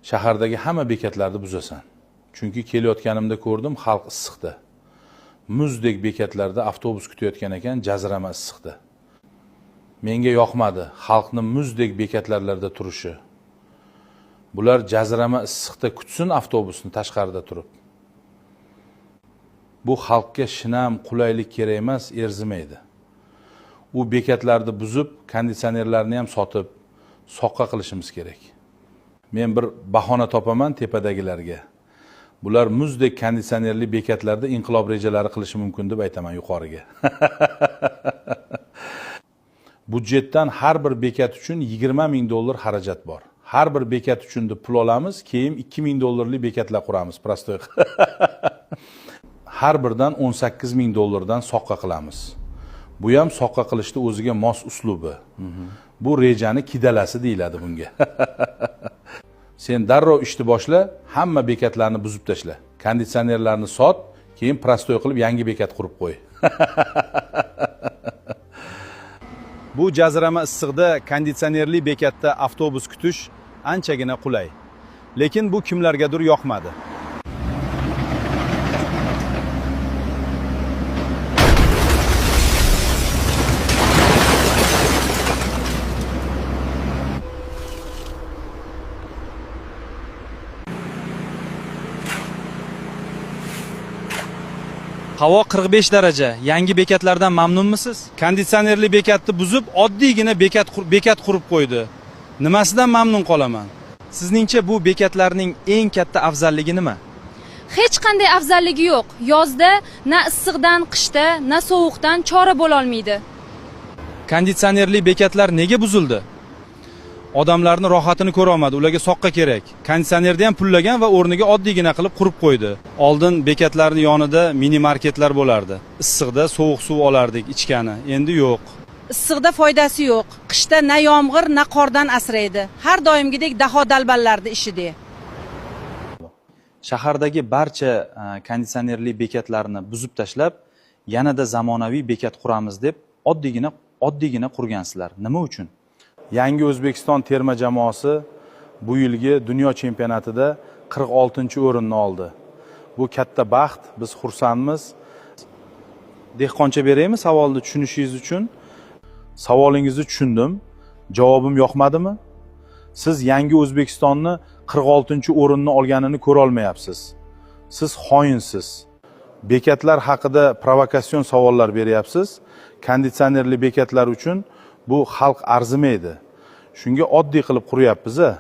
Shahardagi hamma bekatlarni buzasan. Chunki kelayotganimda ko'rdim, xalq issiqda. Muzdek bekatlarda avtobus kutayotgan ekan, jazirama issiqda. Menga yoqmadi xalqni muzdek bekatlarda turishi. Bular jazirama issiqda kutsin avtobusni tashqarida turib. Bu xalqqa shinam qulaylik kerak emas, erzimaydi. U bekatlarni buzib, konditsionerlarni ham sotib, soqqa qilishimiz kerak. Men bir bahona topaman tepadagilarga. Bular muzdek konditsionerli bekatlarda inqilob rejalari qilishi mumkin deb aytaman yuqoriga. Budjetdan har bir bekat uchun $20 000 xarajat bor. Har bir bekat uchun deb pul olamiz, keyin $2000 bekatlar quramiz, prostoy. Har birdan $18 000 soqqa qilamiz. Bu ham soqqa qilishni o'ziga mos uslubi. Bu rejani kidalasi deyiladi bunga. Sen darrov ishni boshla, hamma bekatlarni buzib tashla. Konditsionerlarni sot, keyin prostoy qilib yangi bekat qurib qo'y. Bu jazirama issiqda konditsionerli bekatda avtobus kutish anchagina qulay. Lekin bu kimlargadir yoqmadi. Havo 45 daraja. Yangi bekatlardan mamnunmisiz? Konditsionerli bekatni buzib, oddiygina bekat qurib qo'ydi. Nimasidan mamnun qolaman? Sizningcha bu bekatlarning eng katta afzalligi nima? Hech qanday afzalligi yo'q. Yozda na issiqdan, qishda na sovuqdan chora bo'la olmaydi. Konditsionerli bekatlar nega buzildi? Odamlarni rohatini ko'ra olmadi, ularga soqqa kerak. Konditsionerni ham pullagan va o'rniga oddiygina qilib qurib qo'ydi. Oldin bekatlarning yonida mini marketlar bo'lardi. Issiqda sovuq suv olardik ichgani. Endi yo'q. Issiqda foydasi yo'q. Qishda na yomg'ir, na qordan asraydi. Har doimgidek daho dalballarni ishida. Shahardagi barcha konditsionerli bekatlarni buzib tashlab, yanada zamonaviy bekat quramiz deb oddiygina qurgansizlar. Nima uchun? Yangi O'zbekiston terma jamoasi bu yilgi dunyo chempionatida 46-o'rinni oldi. Bu katta baxt, biz xursandmiz. Dehqoncha beraymi savolni tushunishingiz uchun? Savolingizni tushundim. Javobim yoqmadimi? Siz Yangi O'zbekistonni 46-o'rinni olganini ko'ra olmayapsiz. Siz xoinsiz. Bekatlar haqida provokatsion savollar beryapsiz. Konditsionerli bekatlar uchun bu xalq arzimaydi. Shunga oddiy qilib quryapmiz-a.